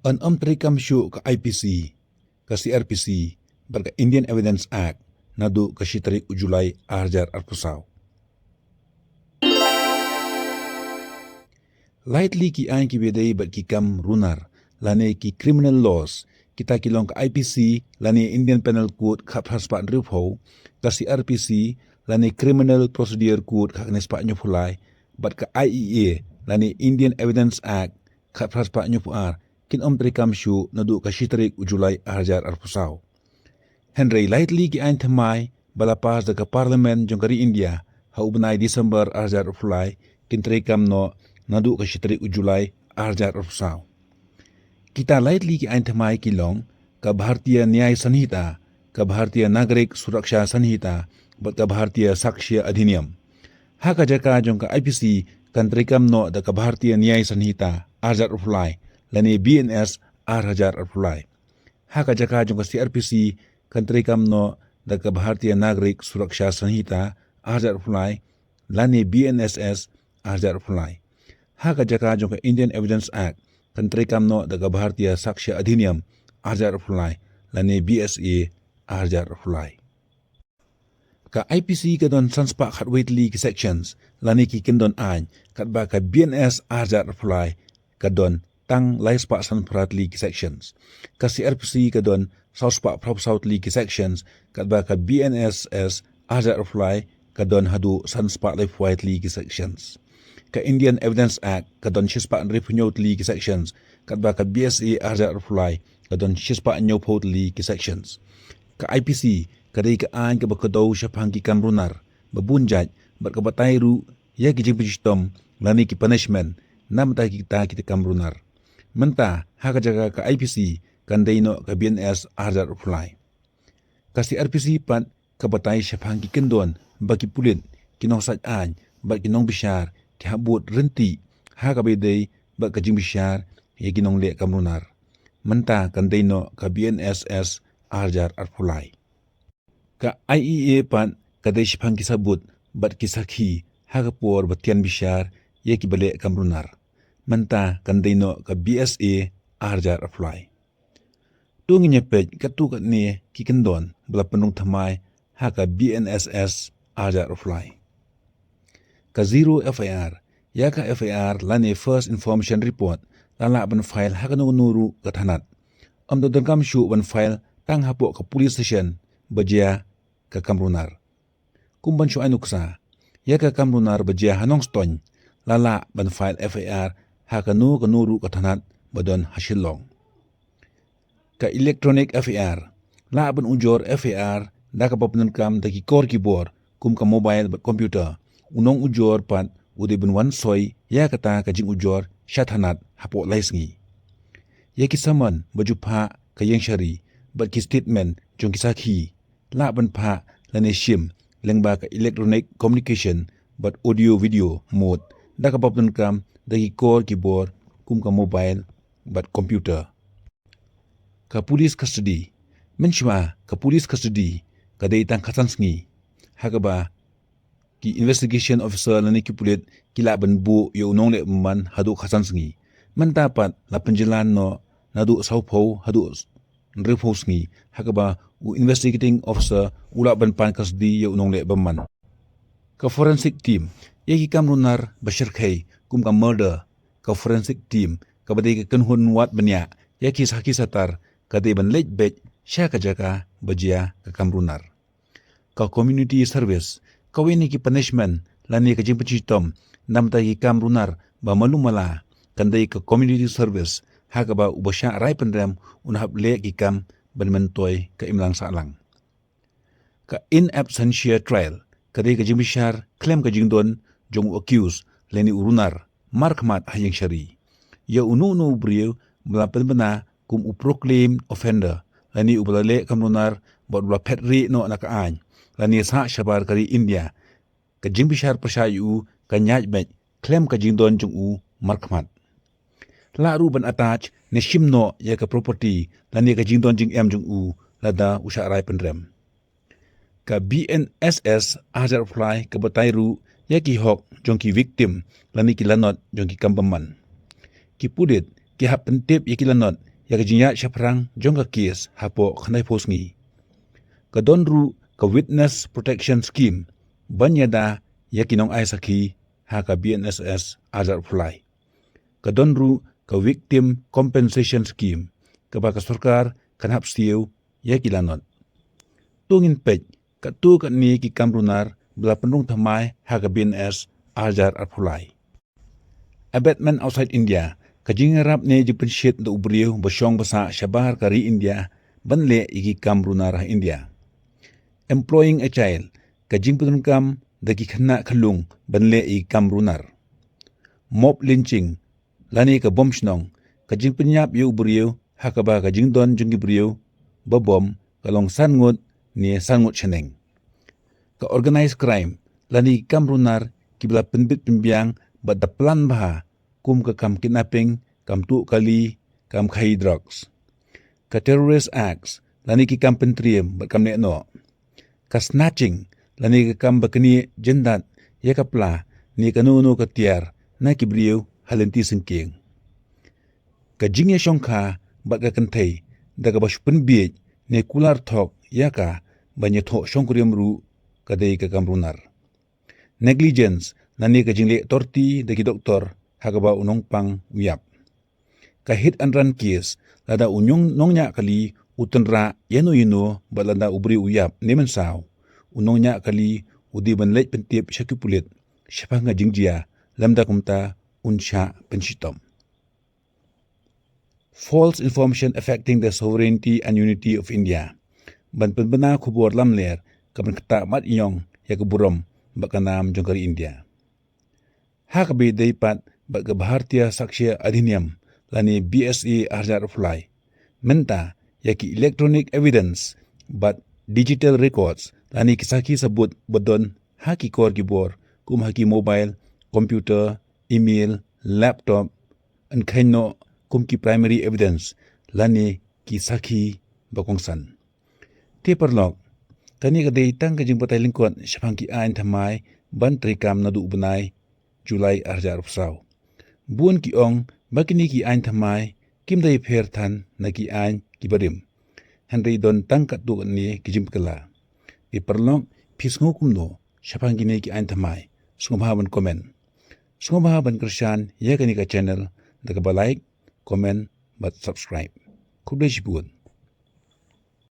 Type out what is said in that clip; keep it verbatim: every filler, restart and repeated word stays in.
Yn ym treikam shuh ka I P C, ka C R P C bad ka Indian Evidence Act naduh ka shi tarik u July ar hajar arphew saw. Lai tylli ki aiñ kiba ïadei bad ki kam runar lane ki criminal laws, kita ki long ka I P C lane Indian Penal Code khatphra spah hynriewphew, ka C R P C lane Criminal Procedure Code khatkhyndai spah hynñiewphew lai, bad ka I E A lane Indian Evidence Act khatphra spah hynñiewphew ar, kin ym treikam shuh naduh ka shi tarik u July ar hajar arphew saw. Hynrei lai tylli ki aiñ thymmai ba la pass da ka Parliament jong ka ri India ha u bnai December ar hajar arphew lai kin treikam noh naduh ka shi tarik u July ar hajar arphew saw. Kita lai tylli ki aiñ thymmai ki long ka Bharatiya Nyay Sanhita, ka Bharatiya Nagarik Suraksha Sanhita bad ka Bharatiya Sakshya Adhiniyam. Ha ka jaka jong ka I P C kan treikam noh da ka Bharatiya Nyay Sanhita ar hajar arphew lai lane B N S ar hajar arphew lai. Ha ka jaka jong ka C R P C kan treikam noh da ka Bharatiya Nagarik Suraksha Sanhita ar hajar arphew lai lane B N S S ar hajar arphew lai. Ha ka jaka jong ka Indian Evidence Act kan treikam noh da ka Bharatiya Sakshya Adhiniyam ar hajar arphew lai lane B S A ar hajar arphew lai. Ka I P C ka don san spah khatwei tylli ki sections lane ki kyndon aiñ, katba ka B N S ar hajar arphew lai ka don tang lai spah san phra tylli ki sections. Ka C R P C ka don saw spah phra phew saw tylli ki sections, katba ka B N S S ar hajar arphew lai ka don haduh san spah laiphew wai tylli ki sections. Ka Indian Evidence Act ka don shi spah hynriewphew hynñiew tylli ki sections, katba ka B S A ar hajar arphew lai ka don shi spah hynñiewphew tylli ki sections. Ka I P C ka dei ka aiñ kaba kdew shaphang ki kam runar ba bun jait bad ka batai ruh ïa ki jingpynshitom lane ki punishment namar kita ki kam runar. Mynta ha ka jaka ka I P C kan dei noh ka B N S ar hajar arphew lai. Ka C R P C pat ka batai shaphang ki kyndon ba ki pulit, ki nongsait aiñ bad ki nongbishar ki hap bud ryntih ha kaba ïadei bad ka jingbishar ïa ki nongleh kam runar. Mynta kan dei noh ka B N S S ar hajar arphew lai. Ka I E A pat ka dei shaphang ki sabut bad ki sakhi ha ka por ba tian bishar ïa kiba leh kam runar. Mynta kan dei noh ka B S A ar hajar arphew lai. To ngin ïa peit katto katne ki kyndon ba la pynrung thymmai ha ka B N S S ar hajar arphew lai. Ka zero F I R, ïa ka F I R lane First Information Report la lah ban file ha kano kano ruh ka thanat. Ym donkam shuh ban file tang hapoh ka police station ba jia ka kam runar. Kum ban shu ai nuksa, ïa ka kam runar ba jia ha Nongstoiñ la lah ban file F I R ha kano kano ruh ka thanat ba don ha Shillong. Ka electronic F I R, lah ban ujor F I R da kaba pyndonkam da ki kor ki bor kum ka mobile bad computer. U nongujor pat u dei ban wan soi ïa kata ka jingujor sha thanat hapoh lai sngi. Ïa ki summon ba ju phah ka ïingshari bad ki statement jong ki sakhi lah ban phah lane shim lyngba ka electronic communication bad audio video mode da kaba pyndonkam da ki kor ki bor kum ka mobile bad computer. Ka police custody. Mynshuwa ka police custody ka dei tang khatsan sngi, ha kaba ki investigation officer lane ki pulit ki lah ban buh ïa u nongleh bymman haduh khatsan sngi. Mynta pat la pynjlan noh naduh sawphew haduh hynriewphew sngi, ha kaba u investigating officer u lah ban pan custody ïa u nongleh bymman. Ka forensic team, ïa ki kam runar ba shyrkhei kum ka murder, ka forensic team kaba dei ka kynhun wad bniah ïa ki sakhi satar ka dei ban leit beit sha ka jaka ba jia ka kam runar. Ka community service, kawei na ki punishment lane ka jingpynshitom namar ki kam runar ba malu mala kan dei ka community service, ha kaba uba shah rai pynrem un hap leh ki kam ban myntoi ka imlang sahlang. Ka in absentia trial ka dei ka jingbishar khlem ka jingdon jong u accused lane u runar markhmat ha ïingshari. Ïa uno uno u briew ba la pynbna kum u proclaimed offender lane uba la leh kam runar bad uba la phet rieh noh na ka aiñ lane sah shabar ka ri India, ka jingbishar pyrshah ïa u kan ïaid beit khlem ka jingdon jong u markhmat. Lah ruh ban attach ne shim noh ïa ka property lane ka jingdon jingem jong u lada u shah rai pynrem. Ka B N S S ar hajar arphew lai ka batai ruh ïa ki hok jong ki victim lane ki lanot jong ki kam bymman. Ki pulit ki hap pyntip ïa ki lanot ïa ka jingïaid shaphrang jong ka kes hapoh khyndai phew sngi. Ka don ruh ka Witness Protection Scheme ban ïada ïa ki nongai sakhi ha ka B N S S arhajar arphew lai. Ka don ruh ka Victim Compensation Scheme kaba ka sorkar kan hap siew ïa ki lanot. To ngin peit katto katne ki kam runar ba la pynrung thymmai ha ka B N S arhajar arphew lai. Abetment outside India, ka jingïarap ne jingpynshit da u briew ba shong ba sah shabar ka ri India ban leh ïa ki kam runar ha India. Employing a child, ka jingpyndonkam da ki khynnah khyllung ban leh ïa ki kam runar. Mob lynching, lane ka bom shnong, ka jingpynïap ïa u briew ha kaba ka jingdon jong ki briew ba bom ka long san ngut ne san ngut shaneng. Ka organized crime, lane ki kam runar kiba la pynbit pynbiang bad da plan bha, kum ka kam kidnapping, kam tuh kali, kam khaïi drugs. Ka terrorist acts, lane ki kam pyntriem bad kam neh noh. Ka snatching, lane ka kam ba knieh jyndat ïa ka pla ne kano kano ka tiar na ki briew ha lynti syngkien. Ka jingïashongkha bad ka kynthei da kaba shu pynbiej ne kular thok ïa ka ban ïathoh shongkurim ruh ka dei ka kam runar. Negligence, lane ka jingleh torti da ki doktor ha kaba u nongpang u ïap. Ka hit and run case, lada u nongñiah kali u tynrah ïano ïano bad lada u briew u ïap ne mynsaw, u nongñiah kali u dei ban leit pyntip sha ki pulit shaphang ka jingjia lymda kumta un shah pynshitom. False information affecting the sovereignty and unity of India, ban pynbna khubor lamler ka ban ktah mat ïong ïa ka burom bad ka nam jong ka ri India. Ha kaba ïadei pat bad ka Bharatiya Sakshya Adhiniyam lane B S A arhajar arphew lai, mynta ïa ki electronic evidence bad digital records lane ki sakhi sabut ba don ha ki kor ki bor kum ha ki mobile, computer, email, laptop, yn kheiñ noh kum ki primary evidence lane ki sakhi ba kongsan. Te paralok, kane ka dei tang ka jingbatai lyngkot shaphang ki aiñ thymmai ban treikam naduh u bnai July arhajar arphew saw. Bun ki ong ba kine ki aiñ thymmai kim dei pher than na ki aiñ kiba rim. Hynrei don tang katto katne ki jingpynkylla. Te paralok, phi sngew kumno shaphang kine ki aiñ thymmai? Sngewbha ban comment. Sngewbha ban kyrshan ïa kane ka channel da kaba like, comment bad subscribe. Khublei shibun.